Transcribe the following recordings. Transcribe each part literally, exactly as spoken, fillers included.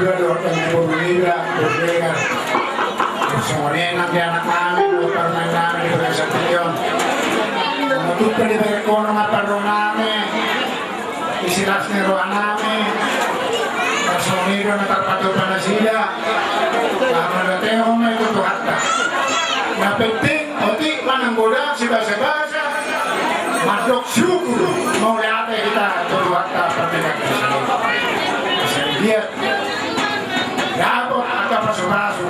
Dohot di boru niba, boru niba. Songon i nang di anak nami, dohot parumaen nami di bagasan tingki on. Molo tung pe dibereng ho nunga parro nami, isi las ni roha nami. Songon i do na tarpatupa nasida. Laho mandatehon ma i tu Tuhanta. Na penting otik manang godang sibasabasa mandok syukur, mauliate hita tu Tuhanta pardenggan. Sai anggiat dapot angka pasupasu.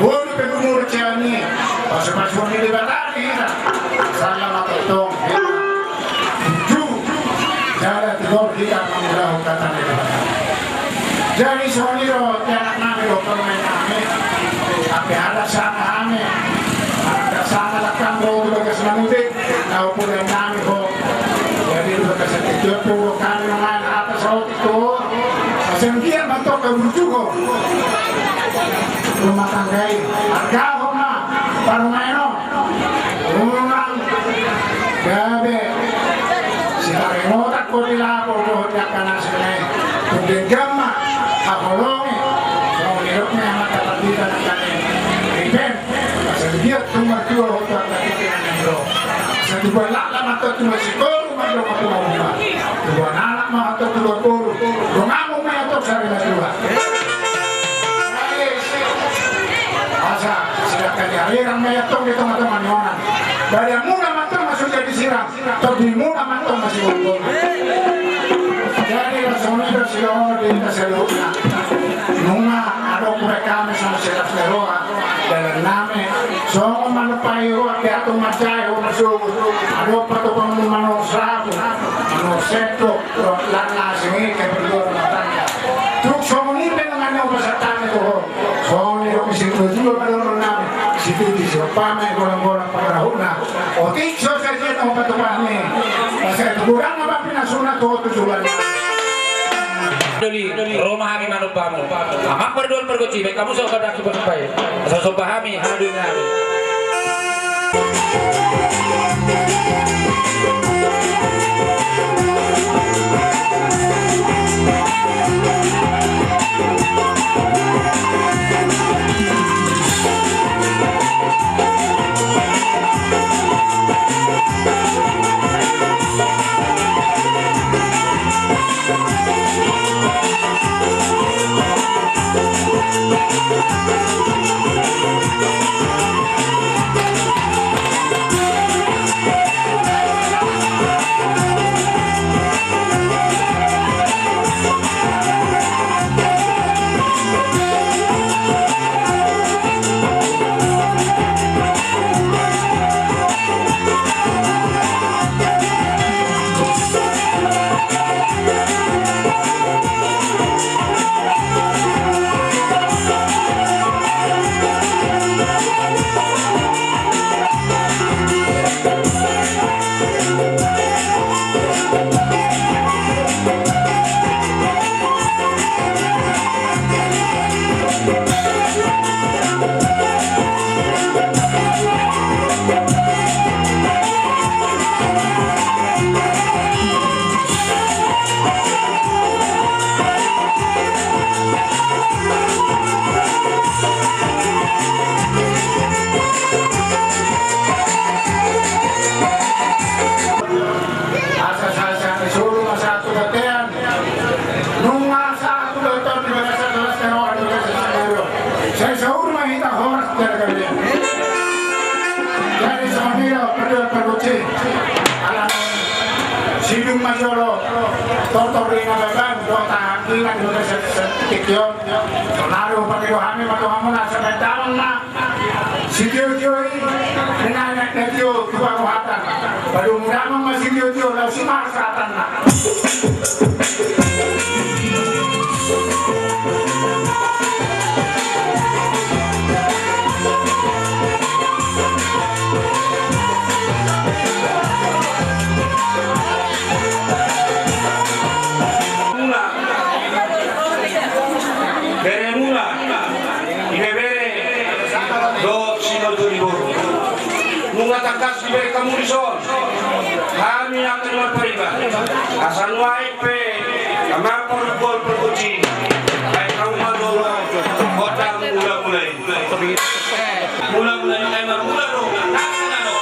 Boi pe gumurcani pasupasu ni Debata di hita. Sala ma tongtong hita unjuk jala tigor hita mangulahon hata ni Debata. Jadi songon i do di anak nami dohot parumaen nami. Angka adat sanga hami, adat sanga langkang do tu bagas na mudik, na hupoda nami ho. Jadi di bagasan tingki on pe hudok hami mangan hata saotik tu ho. Asa anggiat ma antong haburjuhon rumah tangga i. Argahon ma parumaen on. Unang gabe siparengotan ho di lapor dohot di angka na asing na i. Tung denggan ma haholongi. Songon i didok ni amanta pandita nangkaning. Ipen asa anggiat tung martua ho tu angka tingki na nian do. Asa tubuan laklak ma antong tubuan sitoru mandok ma tubuan unang, tubuan anak ma antong tubuan boru. Donganmu ma antong sari matua. Asa sidangka ni arirang ma antong di tongatonga ni onan. Badanmuna ma antong na so jadi sirang. Tondimuna ma antong masihol-hol. Jadi songon i do sidongan di hita saluhutna. Nunga adong hurang hami songon silas ni roha dalan nami. Songon manupai roha pe antong manjae ho marsogot. Adong patupaonmu manuhor sapu, manuhor sendok. Dohot lan na asing i keperluan rumah tangga. Tung songon i pe nang na hupasahat hami tu ho. Songon i didok ni si tua-tua ma dohonon nami. Sititi siompa ma i, golanggolang pangarahutna. Otik so sadia na hupatupa hami. Asa tu godang ma pinasu-pasu tu ho tu joloan. Doli, ro ma hami manumpak hamu. Amang pardohot pargonsi, baen hamu so kadang tu panumpahi. Asa somba hami, hadu hami. Asa sahat-sahat ni solu ma sahat tu bontean. Nunga sahat tu bontean di bagasan las ni roha, di bagasan las ni roha. Sai saur ma hita horas jala gabe. Jadi songon i do pardohot pargonsi. Alana sidung ma jolo tortor di Nababan dohot hahanggingan di bagasan tingki on. Saonari hupangido hami ma tu hamuna asa baen damang ma sitio-tio i, di na naeng na tio tu paruhatan. Padomu damang ma sitio-tio laos i ma sahatanna. Muna. Beremuna, ibebere dohot sinoto ni boru. Nunga tangkas dibereng hamu dison, hami angka na marpariban, asa nuaeng pe Amang purgol purguci, ai hauma do ho, hotang mula-mula i. Mula-mula i, ai mamula do, tangan ado.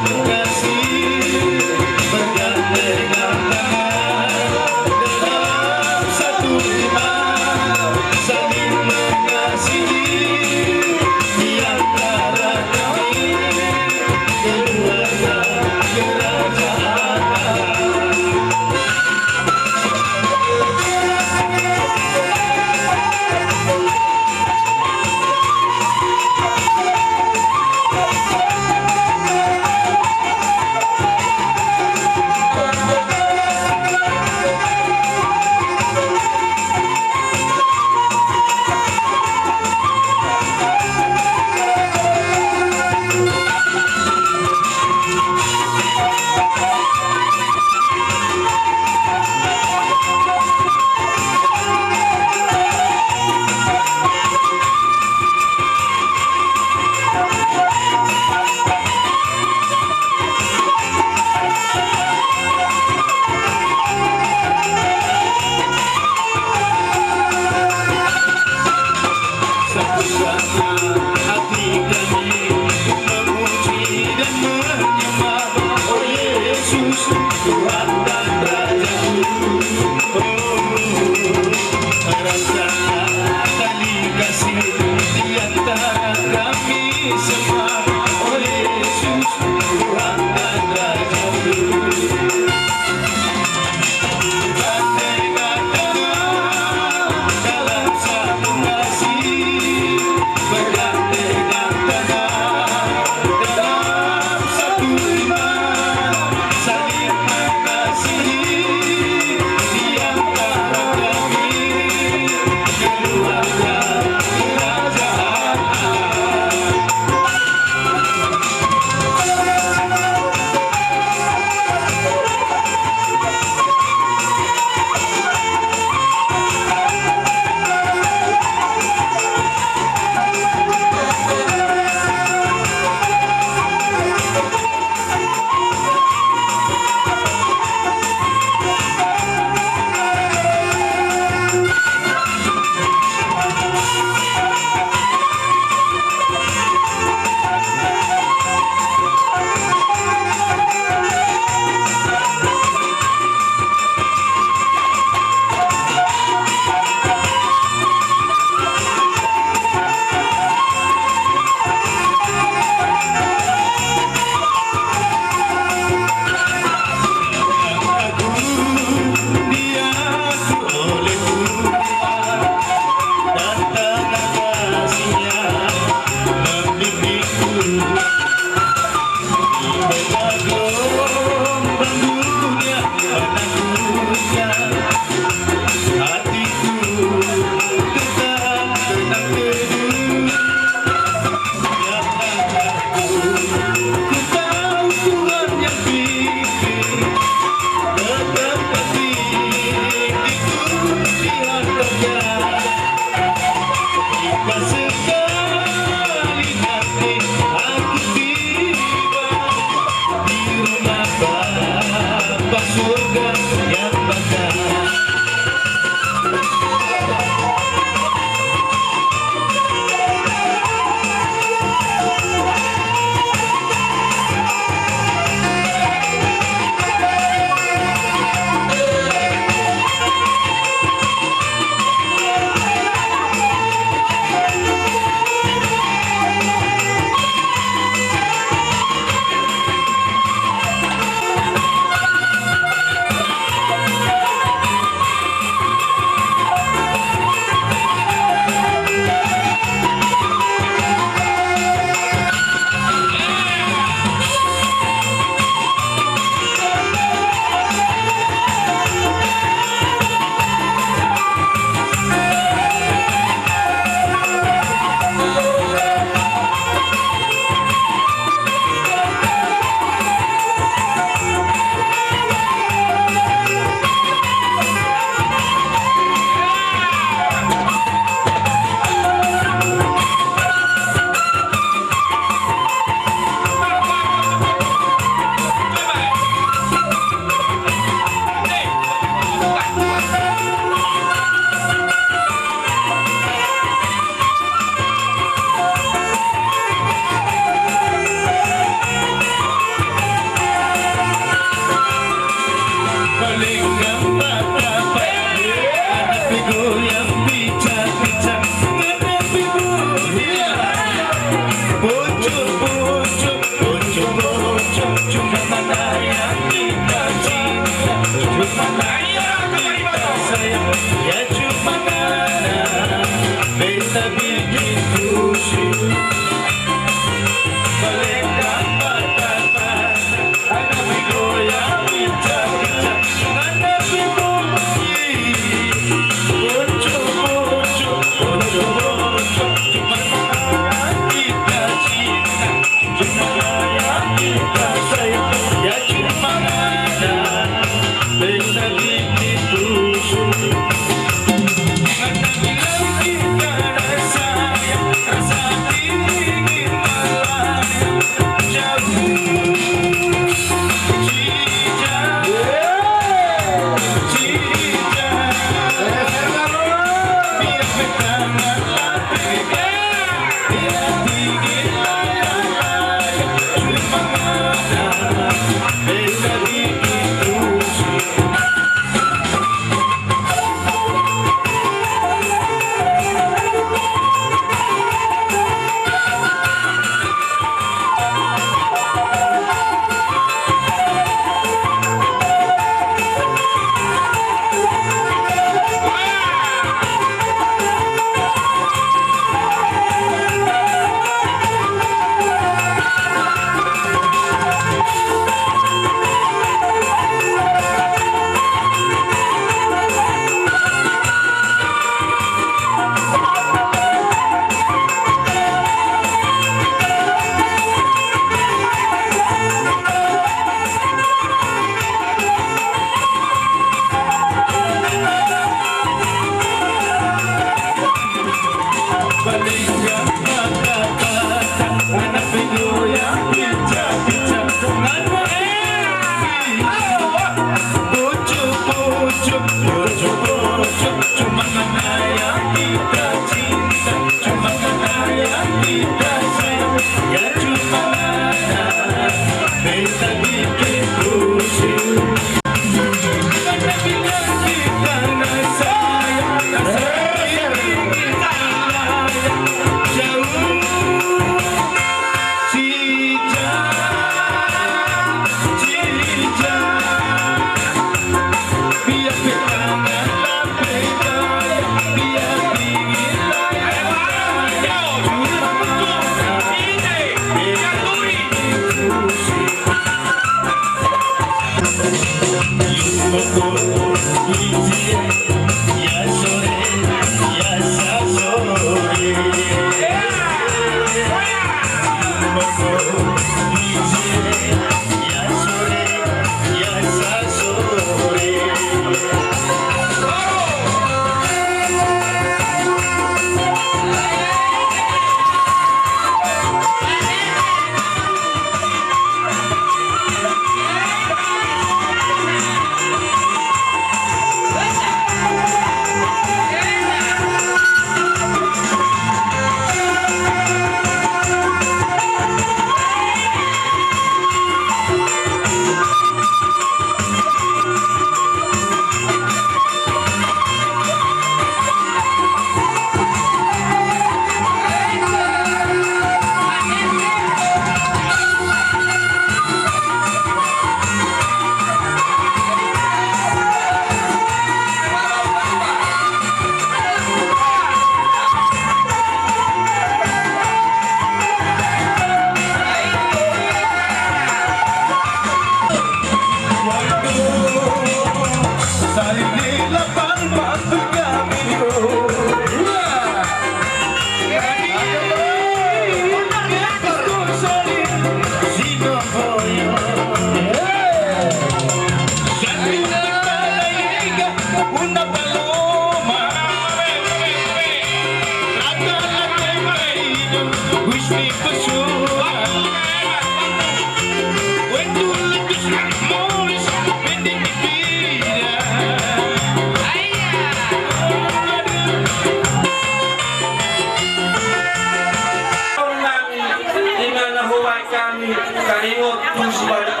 Ima na hubaen hami taringot tu si badak,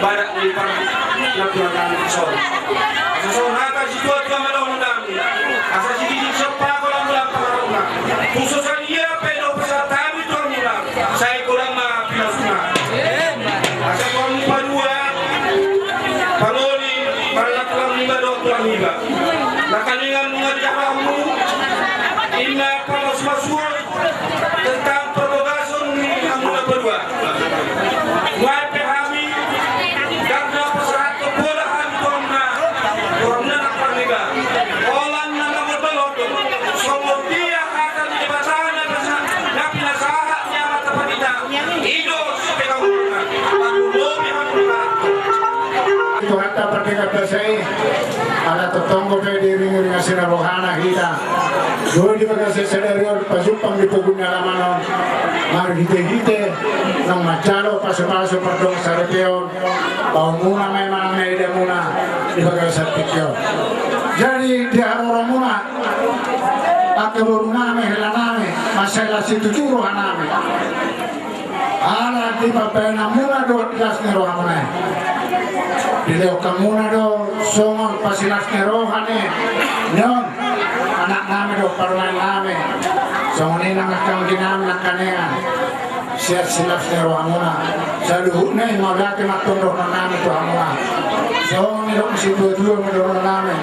badak ni parnampilan nami dison. Asa songon hata ni situa-tua ma dohonon nami. Asa sigiting siompa holan mula pangarahutna. Tung so sadia pe dohot pasahat hami tu hamuna, sai godang ma pinasuna. Asa tu hamu padua, pangoli, marhata tulang niba dohot tulang niba. Nangkaningan nunga dijalo hamu, ima pamasumasuon tentang parbogason ni hamuna padua. Nuaeng pe hami, ndang na pasahathon pola hami tu hamuna, tu hamuna nangkaningan. Holan na mangondolhon do, songon dia hata ni Debata na pinasahat ni amanta hita, i do sipelahutna, tarlumobi hamuna. Tuhanta pardenggan basa i, ala tongtong dope diiringiring asi ni rohana hita. Boi di bagasan sadari on pajumpang di pogu ni alaman on, marhitehite naung manjalo pasupasu pardongansaripeon, baomuna ma i manang na idamuna di bagasan tingki on. Jadi di haroramuna, angka borunami, helanami, mansai las situtu rohanami. Ala di pambahenanmuna dohot las ni rohamuna i, dilehon hamuna do songon pasilas ni roha ni, nion, anaknami dohot parumaennami. Songon i nang angka angginami nangkaningan, sian silas ni rohamuna. Saluhutna i mauliate ma antong dohononnami tu hamuna. Songon nidok ni situatua ma dohononnami.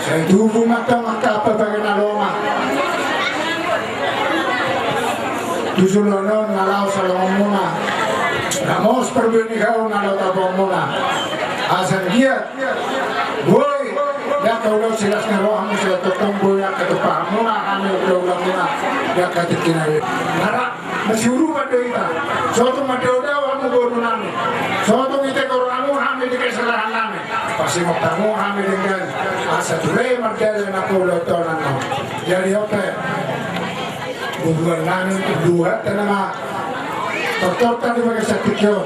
Sai tubu ma antong angka ampang bagen na lomak tu joloan on na laho salongonmuna. Ramos parbue ni hau na laho tapuanmuna. Asa anggiat boi di angka ulaon silas ni roha muse, tongtong boi angka tumpahanmuna hami ulaonmuna di angka tingki na i. Nara masiurupan do hita. Sotung mandao-dao hamu borunami. Sotung itego rohamu hami di kesalahannami. Pasingot hamu hami denggan. Asa ture mardalan angka ulaon tonang on. Jadi on pe, bubuan nami, buat nama tortor tadi pakai satikio.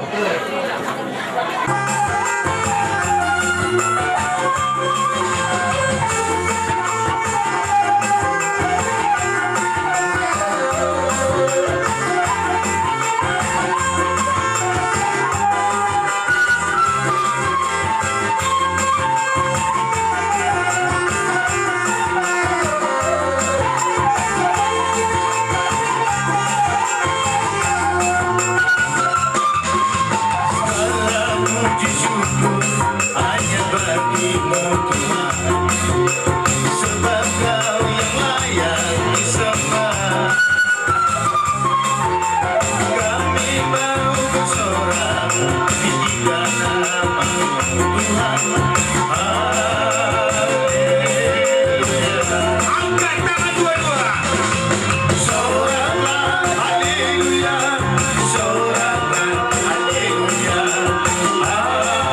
Hanya bagimu Tuhan, sebab Kau yang layak disembah. Kami mau bersorak, tinggikan nama-Mu Tuhan. Haleluya. Angkat tangan dua-dua. Soraklah, haleluya. Soraklah, haleluya. Haleluya.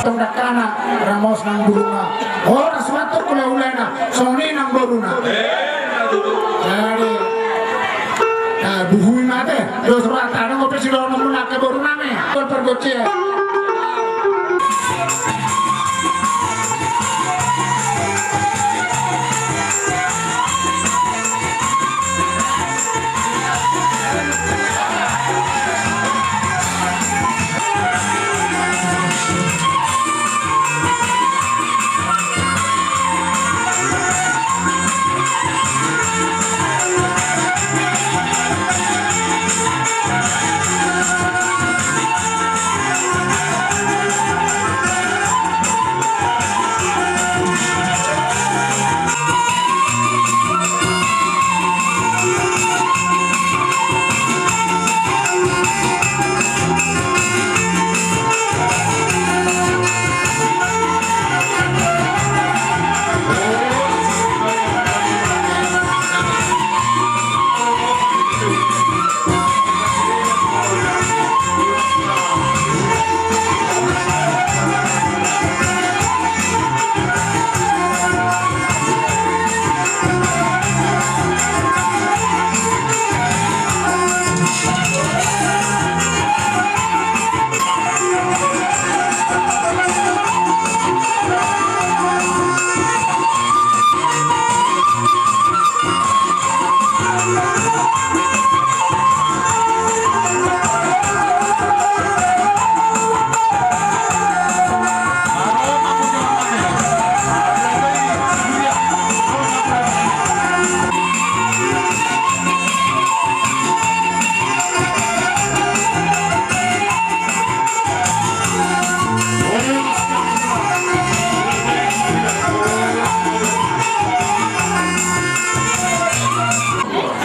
Tong dangkana, ramos nang bulungna. Horas ma antong hulahulana, songon i nang boruna. Jadi, ah, buhu i mate. Dos rata, nang ope sidohonon muna ke borunami. Tol pargonsi.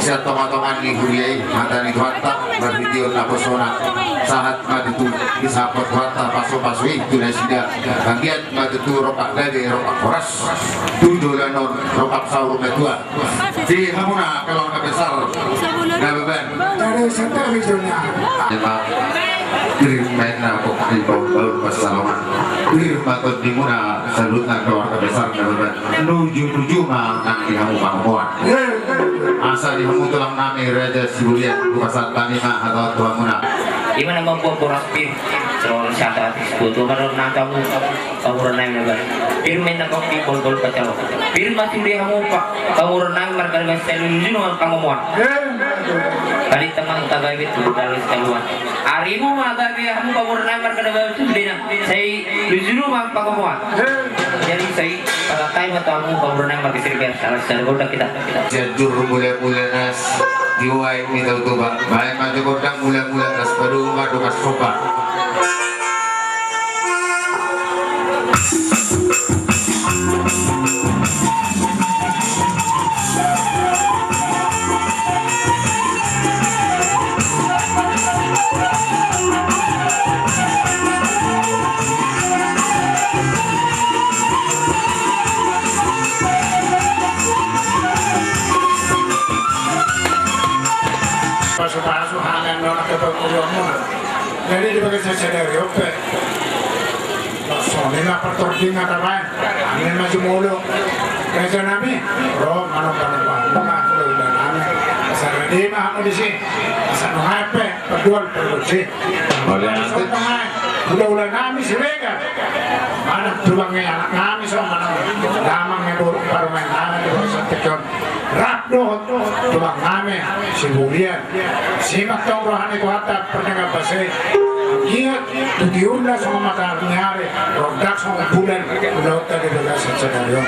Sian tongatonga ni huria i, hata ni Tuhanta, marhite on naposona, sahat ma tutu disahap Tuhanta pasupasu i tu nasida, bagian ma tutu rongkap gabe, rongkap horas, tu joloan on rongkap saur matua. Di hamuna keluarga besar Nababan. Dari Santa Regiona. Ima, pir ma inna pok di baun-baun pansalongan. Pir ma tondimuna saluhutna keluarga besar Nababan. Nuju-nuju ma nang di hamu pangomoan. Asa di hamu tulang nami Raja Sibulian, hupasahat hami ma hata on tu hamuna. Ima na mambuat boras pir, terus sata, foto baru nang hamu. Pamoruon nami na baru. Pir ma inna pok di bolbol pacalo. Pir ma sude hamu pa-, pamoruon nami marga Nababan, sai luju-luju ma pangomoan. Kali tamang tagabit tu dalu sitaluan. Arimu ma gabe hamu pamoruon nami marga Nababan sudena. Sai luju-luju ma pangomoan. Jadi sai pasahat hami ma tu hamu pamoruon nami marga Siregar. Salah sada gondang hita. Sianjur mula-mula nas, di uaeng ni Tao Toba. Baen ma jo gondang mula-mula nas, padomu ma dongan somba. Pasu-pasu hami annon ke pangurion muna. Jadi di bagas sadari ope. Songon i ma partordingan tabaen. Hami ma jumolo. Raja nami. Ro manuk-manuk. Nunga hula-hula nami. Sadari Ima hamu disi, asa nunga pe, paduan, paduan si. Paduan. Hula-hula nami Siregar. Manang tulang ni anak nami, so manang damang ni boru parumaen nami, di boru Santikon. Rap dohot tulang nami Sibulian. Simak tong roha ni Tuhanta pardenggan basa i. Giot tu tiurna songon mataniari, rondang songon bulan, ulaonta di bagasan sadari on.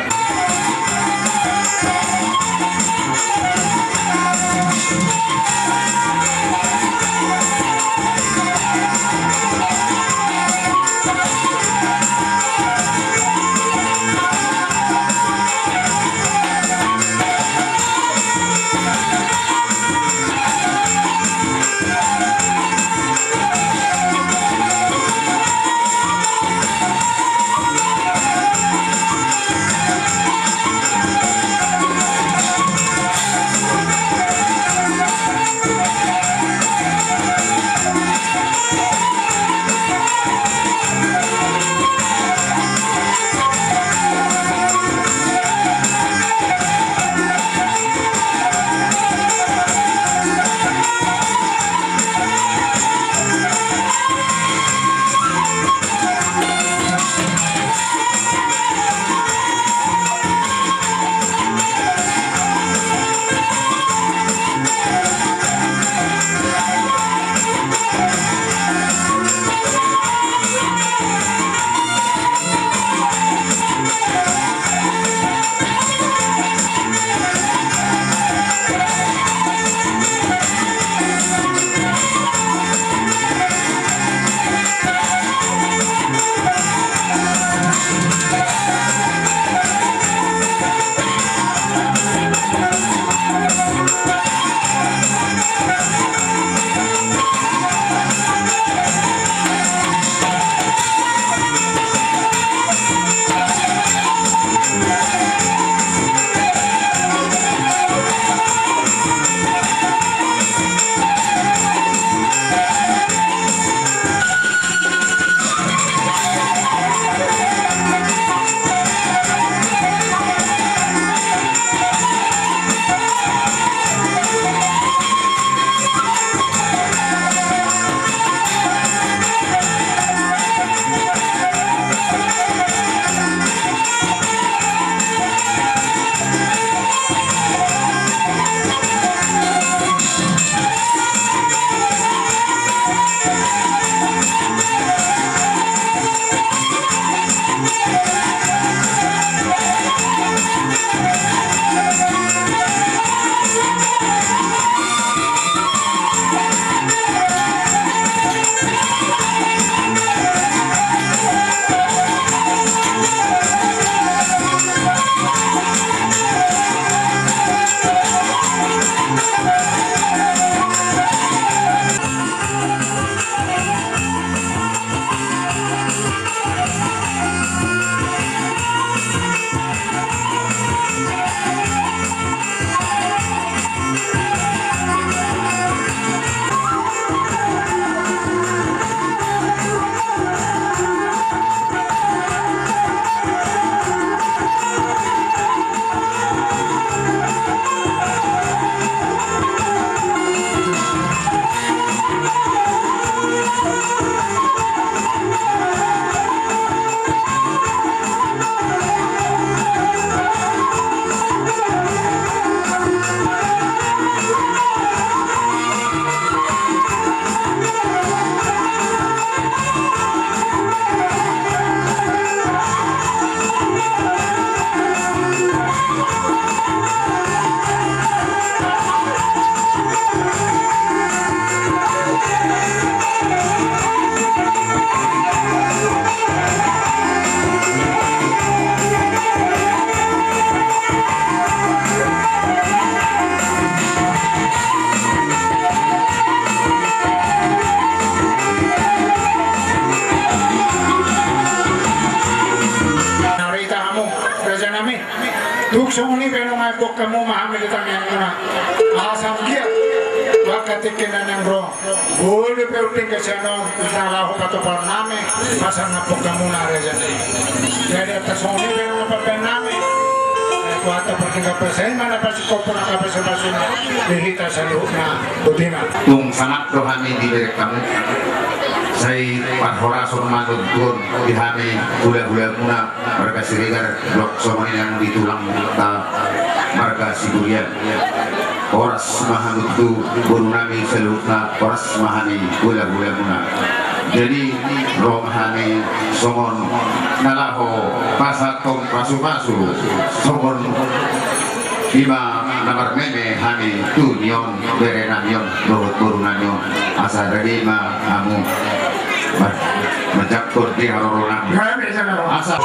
Nari tahamu, raja nami. Tung songon i pe nunga bongkamu ma hami di tangiangmuna. Asa anggiat tu angka tingki na naeng ro, boi dope unding hasian on na laho patupaon nami pasangap bongkamuna, raja nami. Jadi antong songon i pe nunga pambahen nami. Mata pertingkat pasai mana pasti kau pernah apa sama suna di hita saluhutna. Botima. Tung sangap do hami diberek hamu. Sai parhorason manungkun di hami hula-hulamuna marga Siregar, blok songon i nang di tulangta marga Siburian. Horas ma hamu tu boru nami saluhutna, horas ma hami hula-hulamuna. Jadi ro ma hami songon na laho pasahathon pasu-pasu songon i ma na marmeme hami tu ni on bere nami on dohot boru nami on. Asa rade ma hamu ma-, manjangkon di haroro nami. Asa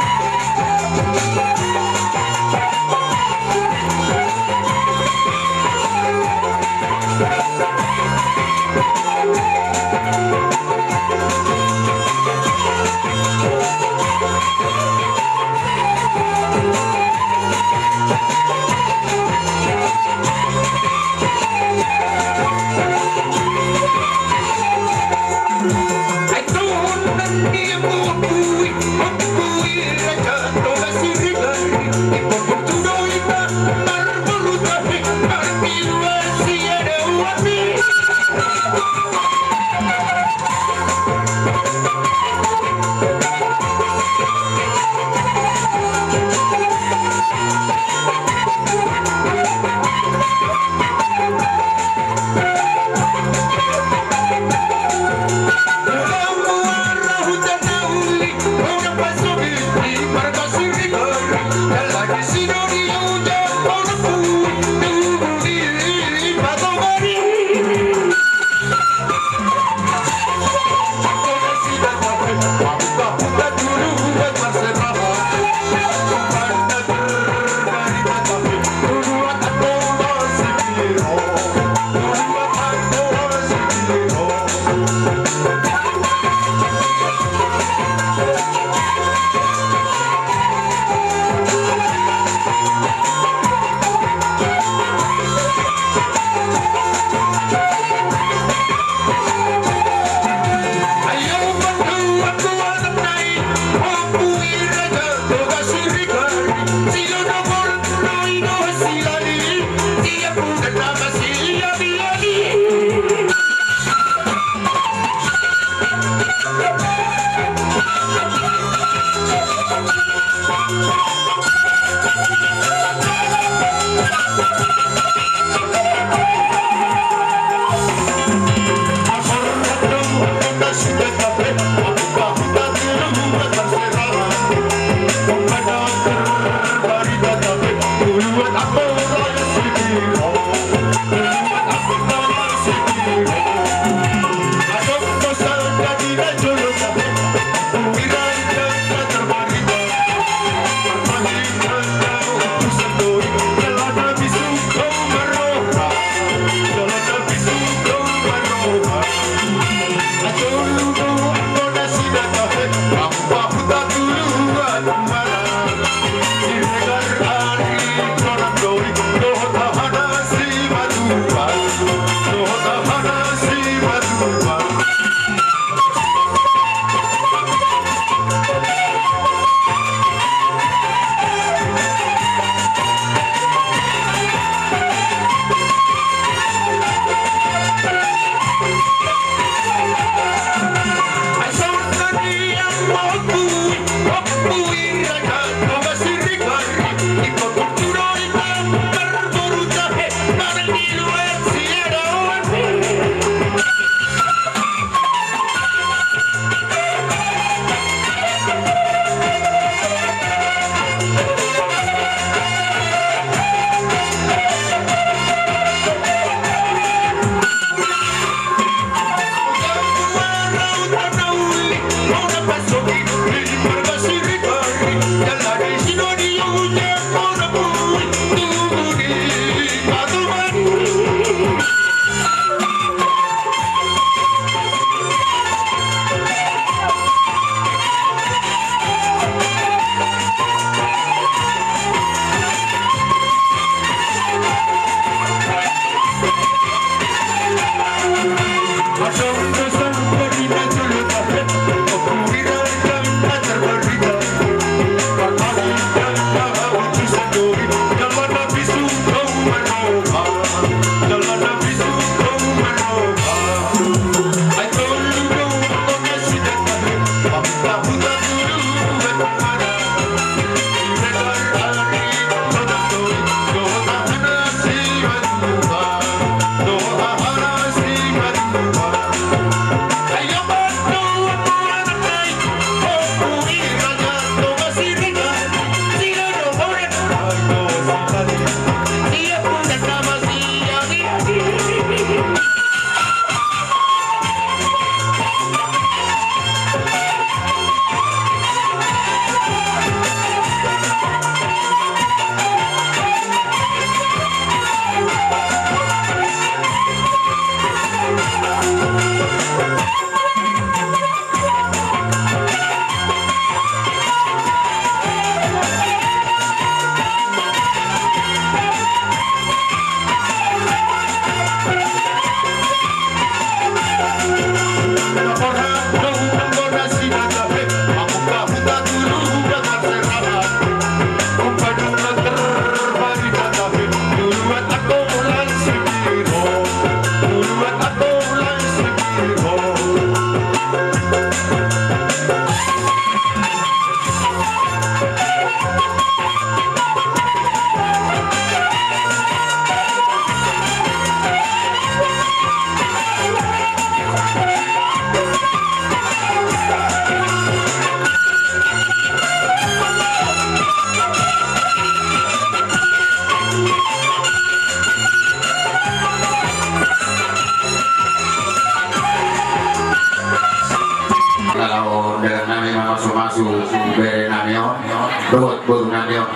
Dohot boru nami on.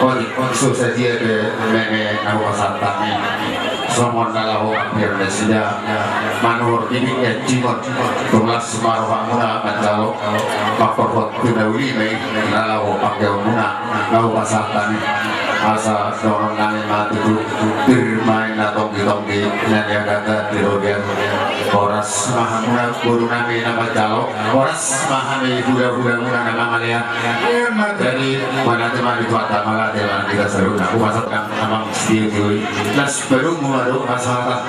Oi, so sadia pe meme na hupasahat hami. Songon na laho pir nasida manuhor di piancimon. Tung las ma rohamuna manjalo. Mangkorhon tu na uli ma i na laho pangkeonmuna na hupasahat hami. Asa dohonon nami ma tutu pir ma i na tonggi-tonggi na niagatan di robean. Horas ma hamuna boru nami na manjalo. Horas ma hami hula-hulamuna na mangalean. Jadi mauliate ma di Tuhanta, mauliate ma di hita saluhutna. Hupasahat hami amang studio i. Las padomu ma dohot pasahat.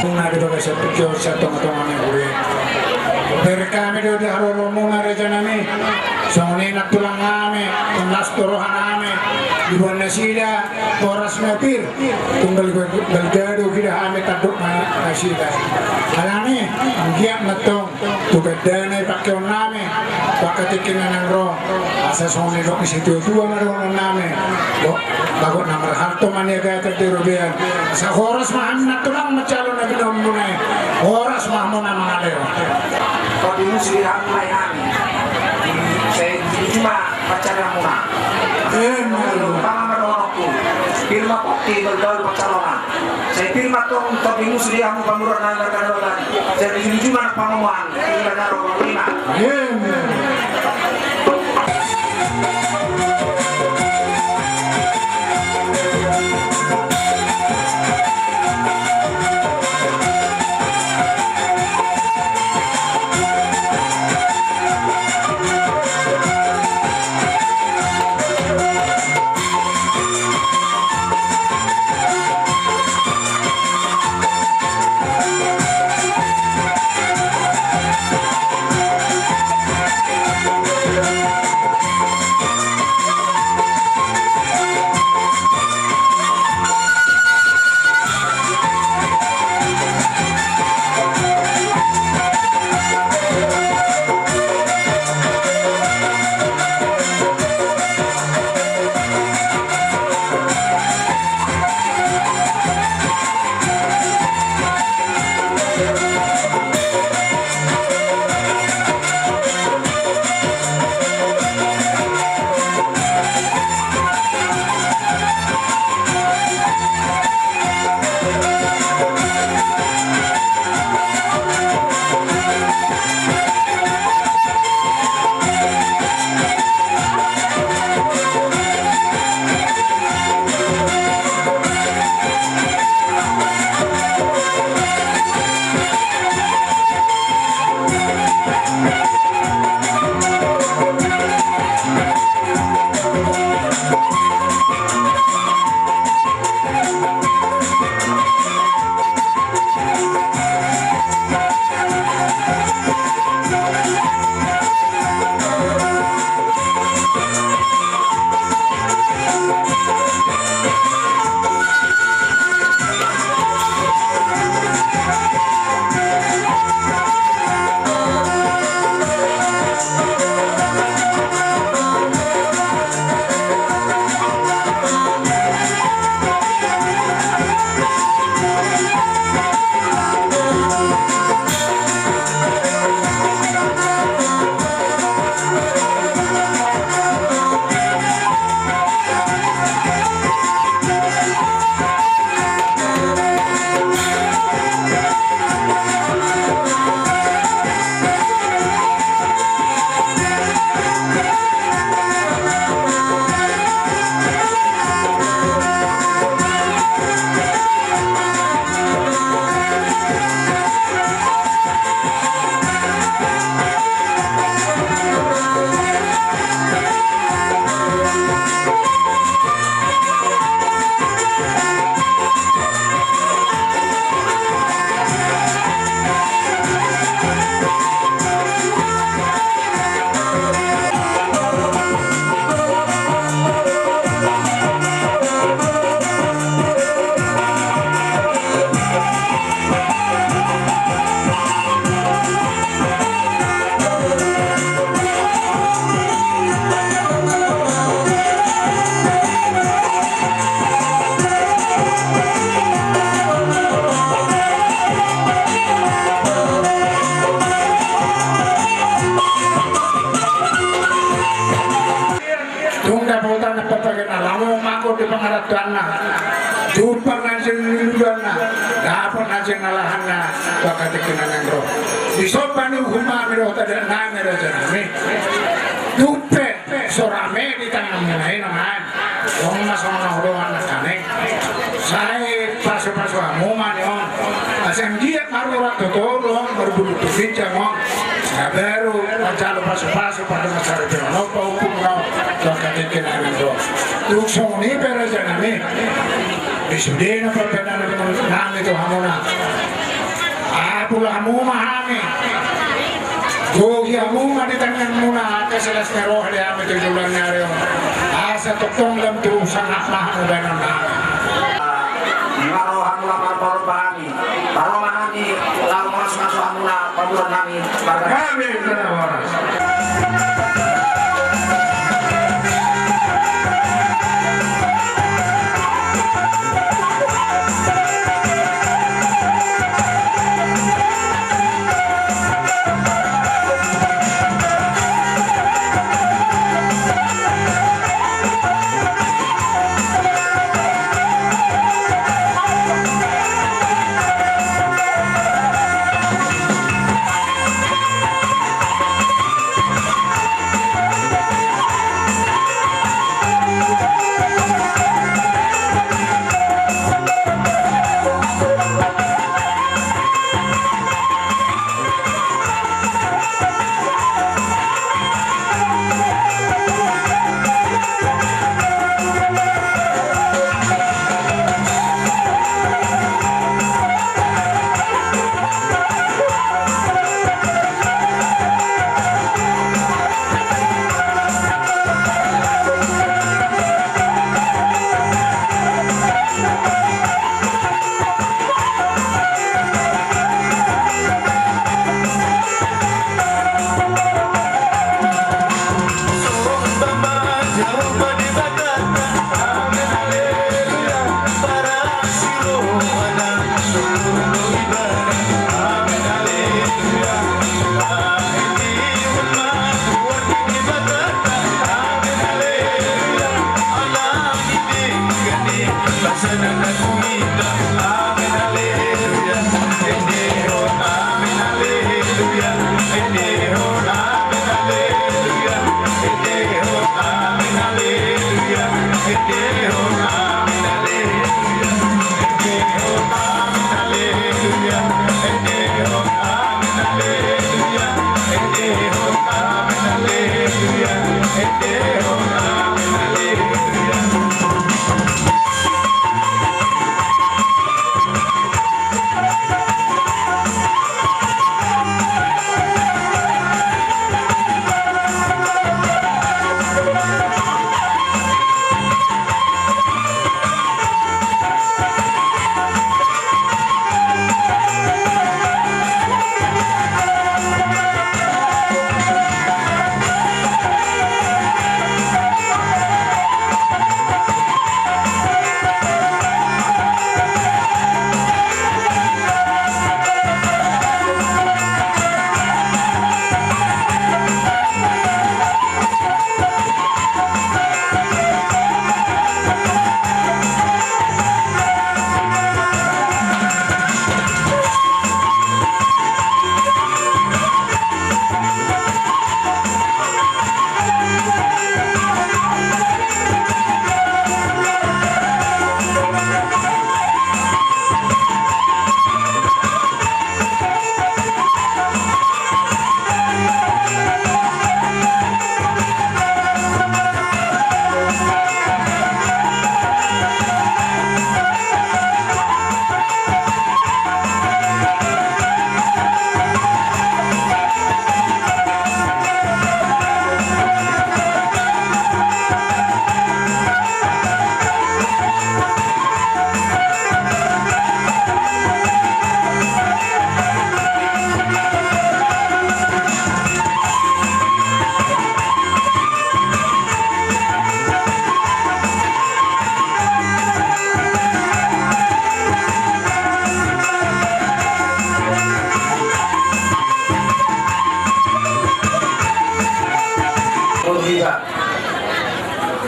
Nunga di bagasan tingki on sian tonga-tonga ni huria. Bereng hami do di haroromuna raja nami. Songon i nantulang nami, tung las do roha nami. Diboan nasida horas ma pir. Tung balga-, balga do hami tandok ma nasida. Alani, anggiat ma tong tu gandana i pangkeon nami, tu angka tingki na naeng ro. Asa songon nidok ni situa-tua ma dohonon nami. Bo, bagot na marhalto ma niagatan di robean. Asa horas ma hami nantulang manjalo na binoanmuna i. Horas ma hamuna mangalean. Tondi musi di hamu ma i hami. Sai di ma pancarianmuna. Emma. Pangama dohononku. Pir ma pongki margaul pancalongan. Sai pir ma tong tondi musi di hamu pamoruon nami marga Nababan. Sai di julu-julu ma nang pangomoan. Pir ma naro ma i ma. Emma. Angka tingki na naeng ro, dison ma ni uhum nami dohot adat nami, raja nami. Dung pe so rame di tanganmuna i, inang, on ma songon na hudoan nangkaning. Sai pasupasu hamu ma ni on. Asa anggiat marurat do toru on, marbulung tu ginjang on. Na baru manjalo pasupasu, pardongan saripeon on, paompungna on tu angka tingki na naeng ro. Dung songon i pe, raja nami, di sude na pambahenan nami tu hamuna. Apul hamu ma hami. Gohi hamu ma di tanganmuna, angka silas ni roha di hami tu joloan ni ari on. Asa tongtong lam tu sangap ma hamu bahenon nami. Ima roha muna marparompa hami. Parompa hami, laho mamasu-masu hamuna pamoruon nami. Marga hami na horas.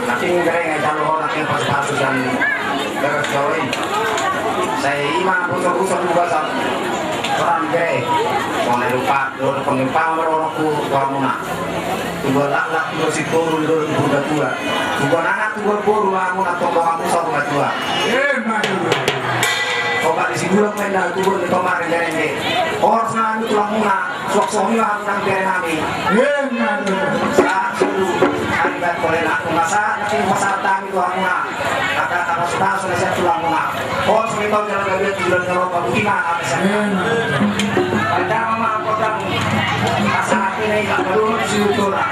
Nangkin bereng jalo ho nangkin pasupasu sian bagas Jawa i. Sai ima puso-puso tu basa. Orang jai. Songon na dipadokkon ni umpama do rohangku tu hamuna. Tubuan laklak, tubuan siboru, tubuan purbatua. Tubuan anak, tubuan boru, hamuna tong donganmu saur matua. Ima tutu. Obat ni Sibulan ma inna tubuan ni Tomareng, jai jai. Horas ma hami tulangmuna. Suang songon i ma hami nang bere nami. Ima tutu. Sahat solu. Hami baen kolena. Nunga sahat nangkin pasahat hami tu hamuna. Angka tarasunasu na sian tulangmuna. Horas ma hami tong jala gabe tu bulan ni Roma. Boti ma hami sian. Ima tutu. Pandama ma angkotang. Pasahat i na i, angka dongan siuturan.